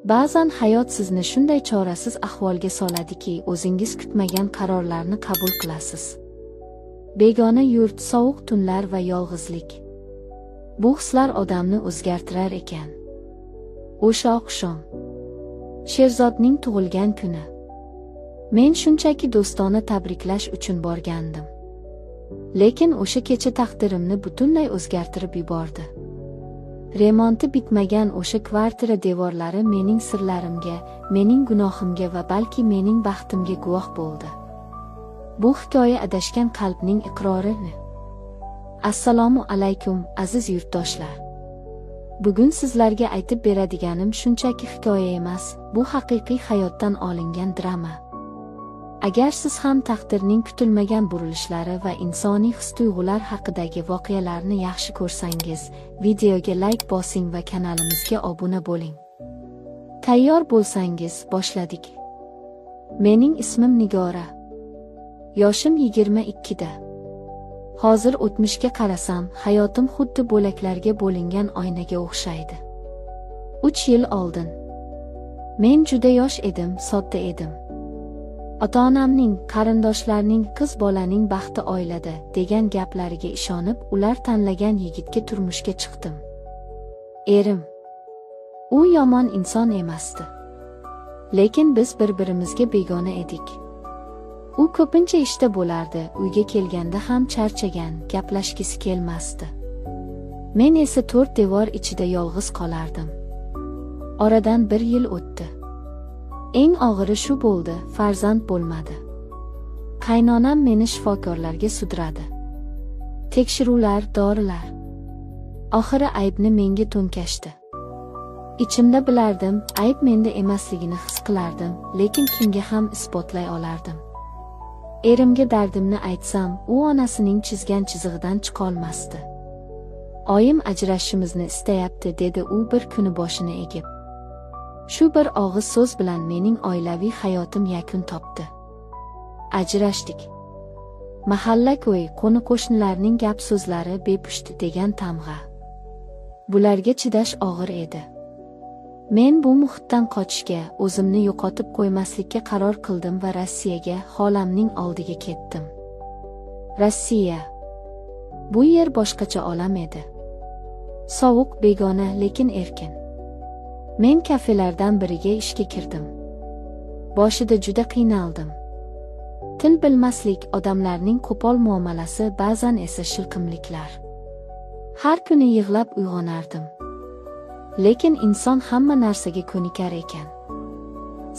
Ba'zan hayot sizni shunday chorasiz ahvolga soladiki, o'zingiz kutmagan qarorlarni qabul qilasiz. Begona yurt, sovuq tunlar va yolg'izlik. Bu hislar odamni o'zgartirar ekan. O'sha oqshom. Sherzodning tug'ilgan kuni. Men shunchaki do'stona tabriklash uchun borgandim. Lekin o'sha kecha taqdirimni butunlay o'zgartirib yubordi. Remonti bitmagan o'sha kvartira devorlari mening sirlarimga, mening gunohimga va balki mening baxtimga guvoh bo'ldi. Bu hikoya adashgan qalbning iqrori. Assalomu alaykum, aziz yurtdoshlar. Bugun sizlarga aytib beradiganim shunchaki hikoya emas, bu haqiqiy hayotdan olingan drama. Agar siz ham taqdirning kutilmagan burilishlari va insoniy his-tuyg'ular haqidagi voqealarni yaxshi ko'rsangiz, videoga layk bosing va kanalimizga obuna bo'ling. Tayyor bo'lsangiz, boshladik. Mening ismim Nigora. Yoshim 22 da. Hozir o'tmishga qarasam, hayotim xuddi bo'laklarga bo'lingan oynaga o'xshaydi. 3 yil oldin. Men juda yosh edim, sodda edim. Ota-onamning, qarindoshlarning "Qiz bolaning baxti oilada" degan gaplariga ishonib, ular tanlagan yigitga turmushga chiqdim. Erim. U yomon inson emasdi. Lekin biz bir-birimizga begona edik. U ko'pincha ishda bo'lardi, uyga kelganda ham charchagan, gaplashgisi kelmasdi. Men esa to'rt devor ichida yolg'iz qolardim. Oradan bir yil o'tdi. Eng og'iri shu bo'ldi, farzand bo'lmadi. Qaynonam meni shifokorlarga sudradi. Tekshiruvlar, dorilar. Oxiri aybni menga to'nkashdi. Ichimda bilardim, ayb menda emasligini his qilardim, lekin kimga ham isbotlay olardim? Erimga dardimni aytsam, u onasining chizgan chizig'idan chiqolmasdi. "Oyim ajrashishimizni istayapti", dedi u bir kuni boshini egib. Shu bir og'iz so'z bilan mening oilaviy hayotim yakun topdi. Ajrashdik. Mahalla ko'y, qo'ni-qo'shnilarning gap so'zlari, bepusht degan tamg'a. Bularga chidash og'ir edi. Men bu muhitdan qochishga, o'zimni yo'qotib qo'ymaslikka qaror qildim va Rossiyaga, xolamning oldiga ketdim. Rossiya. Bu yer boshqacha olam edi. Sovuq, begona, lekin erkin. Men kafelardan biriga ishga kirdim. Boshida juda qiynaldim. Til bilmaslik, odamlarning qo'pol muomalasi, ba'zan esa shilqimliklar. Har kuni yig'lab uyg'onardim. Lekin inson hamma narsaga ko'nikar ekan.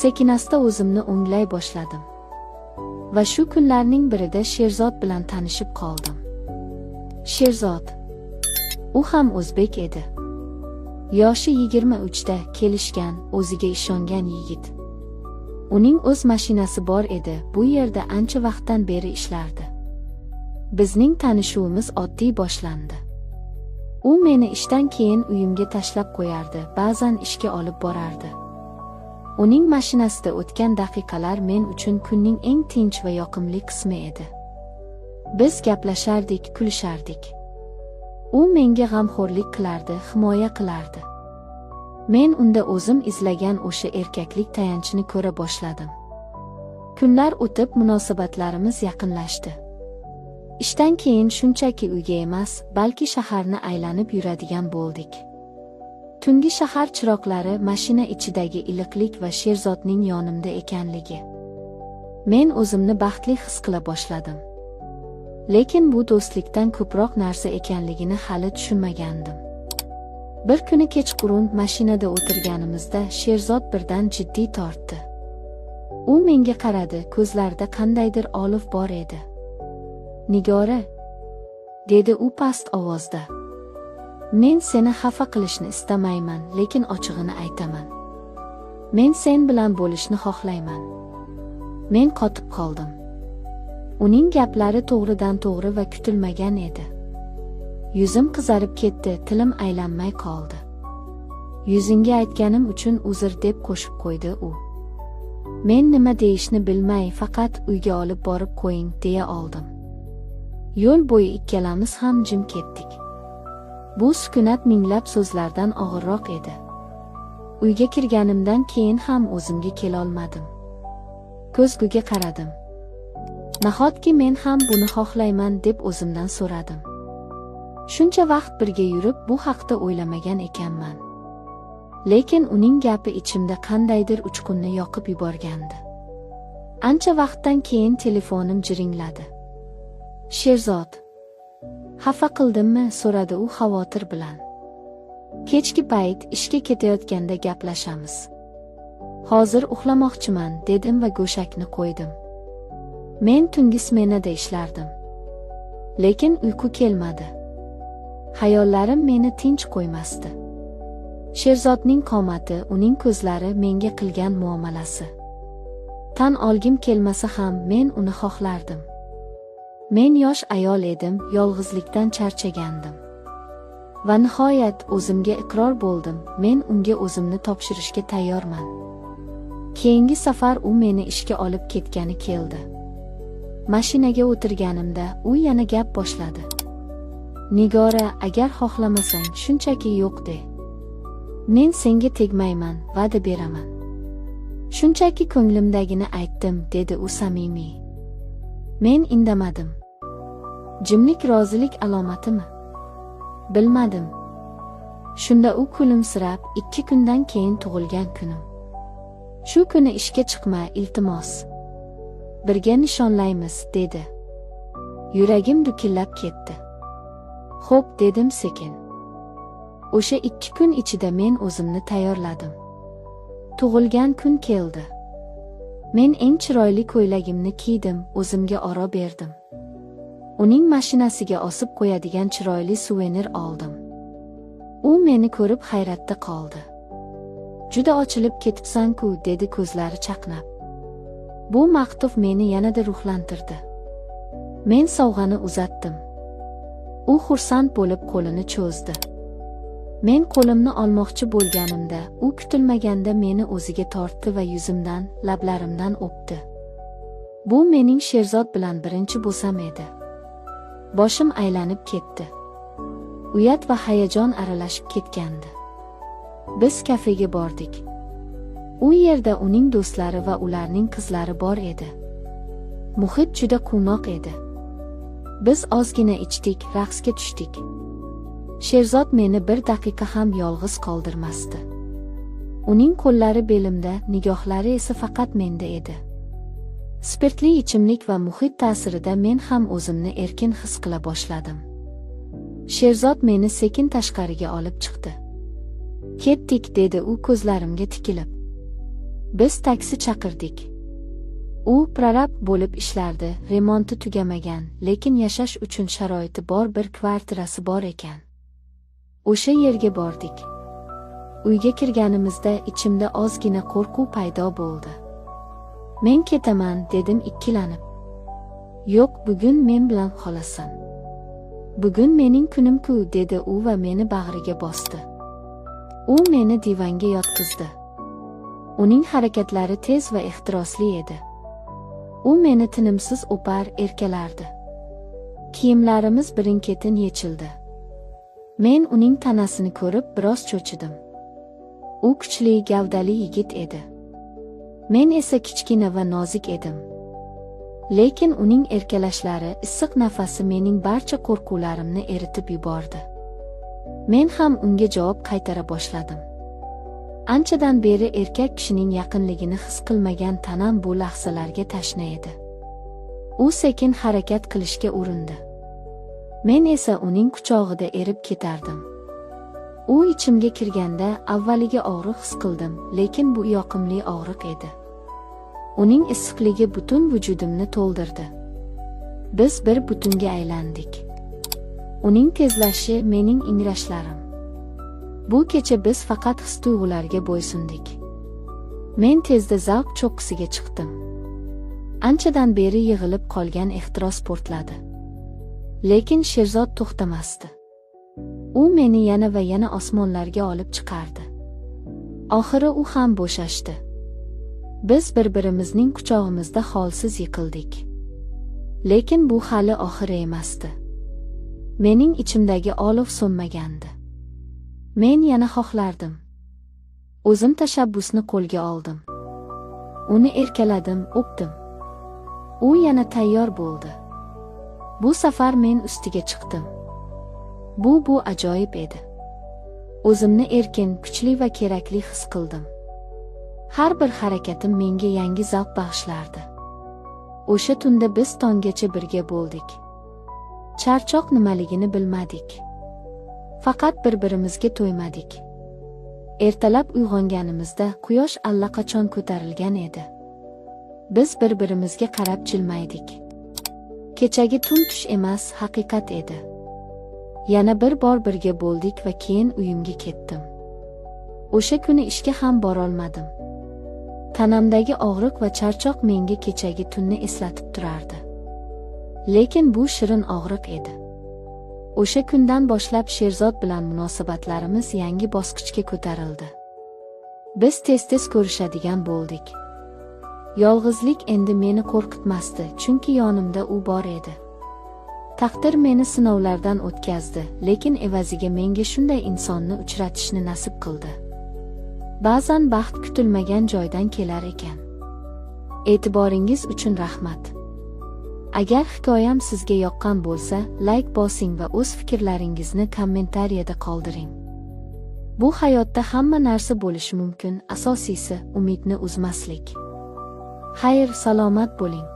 Sekin-asta o'zimni o'nglay boshladim. Va shu kunlarning birida Sherzod bilan tanishib qoldim. Sherzod. U ham o'zbek edi. Yoshi 23 da, kelishgan, o'ziga ishongan yigit. Uning o'z mashinasi bor edi, bu yerda ancha vaqtdan beri ishlardi. Bizning tanishuvimiz oddiy boshlandi. U meni ishdan keyin uyimga tashlab qo'yardi, ba'zan ishga olib borardi. Uning mashinasida o'tgan daqiqalar men uchun kunning eng tinch va yoqimli qismi edi. Biz gaplashardik, kulishardik. U menga g'amxo'rlik qilardi, himoya qilardi. Men unda o'zim izlagan o'sha erkaklik tayanchini ko'ra boshladim. Kunlar o'tib, munosabatlarimiz yaqinlashdi. Ishdan keyin shunchaki uyga emas, balki shaharni aylanib yuradigan bo'ldik. Tungi shahar chiroqlari, mashina ichidagi iliqlik va Sherzodning yonimda ekanligi. Men o'zimni baxtli his qila boshladim. Lekin bu do'stlikdan ko'proq narsa ekanligini hali tushunmagandim. Bir kuni kechqurun mashinada o'tirganimizda Sherzod birdan jiddiy tortdi. U menga qaradi, ko'zlarida qandaydir olov bor edi. "Nigora", dedi u past ovozda. "Men seni xafa qilishni istamayman, lekin ochig'ini aytaman. Men sen bilan bo'lishni xohlayman." Men qotib qoldim. Uning gaplari to'g'ridan to'g'ri va kutilmagan edi. Yuzim qizarib ketdi, tilim aylanmay qoldi. "Yuzingga aytganim uchun uzr", deb qo'shib qo'ydi u. Men nima deyishni bilmay, faqat "Uyga olib borib qo'ying", deya oldim. Yo'l bo'yi ikkalamiz ham jim ketdik. Bu sukunat minglab so'zlardan og'irroq edi. Uyga kirganimdan keyin ham o'zimga kelolmadim. Ko'zguga qaradim. Nahotki men ham buni xohlayman deb o'zimdan so'radim. Shuncha vaqt birga yurib bu haqda o'ylamagan ekanman. Lekin uning gapi ichimda qandaydir uchqunni yoqib yuborgandi. Ancha vaqtdan keyin telefonim jiringladi. Sherzod. Xafa qildimmi? So'radi u xavotir bilan. Kechki payt ishga ketayotganda gaplashamiz. Hozir uxlamoqchiman, dedim va go'shakni qo'ydim. Men tungi smenada ishlardim. Lekin uyqu kelmadi. Xayollarim meni tinch qo'ymasdi. Sherzodning qomati, uning ko'zlari, menga qilgan muomalasi. Tan olgim kelmasa ham men uni xohlardim. Men yosh ayol edim, yolg'izlikdan charchagandim. Va nihoyat o'zimga iqror bo'ldim, men unga o'zimni topshirishga tayyorman. Keyingi safar u meni ishga olib ketgani keldi. Mashinaga o'tirganimda u yana gap boshladi. Nigora, agar xohlamasang, shunchaki yo'q de. Men senga tegmayman, va'da beraman. Shunchaki ko'nglimdagini aytdim, dedi u samimiy. Men indamadim. Jimlik rozilik alomatimi? Bilmadim. Shunda u kulimsirab, 2 kundan keyin tug'ilgan kunim. Shu kuni ishga chiqma, iltimos. Birga nishonlaymiz, dedi. Yuragim dukillab ketdi. Xo'p, dedim sekin. O'sha 2 kun ichida men o'zimni tayyorladim. Tug'ilgan kun keldi. Men eng chiroyli ko'ylagimni kiydim, o'zimga oro berdim. Uning mashinasiga osib qo'yadigan chiroyli suvenir oldim. U meni ko'rib hayratda qoldi. Juda ochilib ketibsan-ku, dedi ko'zlari chaqnab. Bu maqtov meni yanada ruhlantirdi. Men sovg'ani uzatdim. U xursand bo'lib qo'lini cho'zdi. Men qo'limni olmoqchi bo'lganimda, u kutilmaganda meni o'ziga tortdi va yuzimdan, lablarimdan o'pdi. Bu mening Sherzod bilan birinchi bo'sam edi. Boshim aylanib ketdi. Uyat va hayajon aralashib ketgandi. Biz kafega bordik. U yerda uning do'stlari va ularning qizlari bor edi. Muhit juda quvnoq edi. Biz ozgina ichdik, raqsga tushdik. Sherzod meni bir daqiqa ham yolg'iz qoldirmasdi. Uning qo'llari belimda, nigohlari esa faqat menda edi. Spirtli ichimlik va muhit ta'sirida men ham o'zimni erkin his qila boshladim. Sherzod meni sekin tashqariga olib chiqdi. Ketdik, dedi u ko'zlarimga tikilib. Biz taksi chaqirdik. U prorab bo'lib ishlardi, remonti tugamagan, lekin yashash uchun sharoiti bor bir kvartirasi bor ekan. O'sha yerga bordik. Uyga kirganimizda ichimda ozgina qo'rquv paydo bo'ldi. Men ketaman, dedim ikkilanib. Yo'q, bugun men bilan qolasan. Bugun mening kunim-ku, dedi u va meni bag'riga bosdi. U meni divanga yotqizdi. Uning harakatlari tez va ehtirosli edi. U meni tinimsiz o'par, erkalardi. Kiyimlarimiz birin-ketin yechildi. Men uning tanasini ko'rib biroz cho'chidim. U kuchli, gavdali yigit edi. Men esa kichkina va nozik edim. Lekin uning erkalashlari, issiq nafasi mening barcha qo'rquvlarimni eritib yubordi. Men ham unga javob qaytara boshladim. Anchadan beri erkak kishining yaqinligini his qilmagan tanam bu lahzalarga tashna edi. U sekin harakat qilishga urindi. Men esa uning quchog'ida erib ketardim. U ichimga kirganda avvaliga og'riq his qildim, lekin bu yoqimli og'riq edi. Uning issiqligi butun vujudimni to'ldirdi. Biz bir butunga aylandik. Uning tezlashi, mening ingrashlarim. Bu kecha biz faqat his-tuyg'ularga bo'ysundik. Men tezda zavq cho'qqisiga chiqdim. Anchadan beri yig'ilib qolgan ehtiros portladi. Lekin Sherzod to'xtamasdi. U meni yana va yana osmonlarga olib chiqardi. Oxiri u ham bo'shashdi. Biz bir-birimizning quchog'imizda holsiz yiqildik. Lekin bu hali oxiri emasdi. Mening ichimdagi olov so'nmagandi. Men yana xohlardim. O'zim tashabbusni qo'lga oldim. Uni erkaladim, o'pdim. U yana tayyor bo'ldi. Bu safar men ustiga chiqdim. Bu ajoyib edi. O'zimni erkin, kuchli va kerakli his qildim. Har bir harakatim menga yangi zavq bag'ishlardi. O'sha tunda biz tonggacha birga bo'ldik. Charchoq nimaligini bilmadik. Faqat bir-birimizga to'ymadik. Ertalab uyg'onganimizda quyosh allaqachon ko'tarilgan edi. Biz bir-birimizga qarab jilmaydik. Kechagi tun tush emas, haqiqat edi. Yana bir bor birga bo'ldik va keyin uyimga ketdim. O'sha kuni ishga ham borolmadim. Tanamdagi og'riq va charchoq menga kechagi tunni eslatib turardi. Lekin bu shirin og'riq edi. O'sha kundan boshlab Sherzod bilan munosabatlarimiz yangi bosqichga ko'tarildi. Biz tez-tez ko'rishadigan bo'ldik. Yolg'izlik endi meni qo'rqitmasdi, chunki yonimda u bor edi. Taqdir meni sinovlardan o'tkazdi, lekin evaziga menga shunday insonni uchratishni nasib qildi. Ba'zan baxt kutilmagan joydan kelar ekan. E'tiboringiz uchun rahmat. Agar hikoyam sizga yoqqan bo'lsa, like bosing va o'z fikrlaringizni kommentariyada qoldiring. Bu hayotda hamma narsa bo'lishi mumkin, asosiysi umidni uzmaslik. Xayr, salomat bo'ling.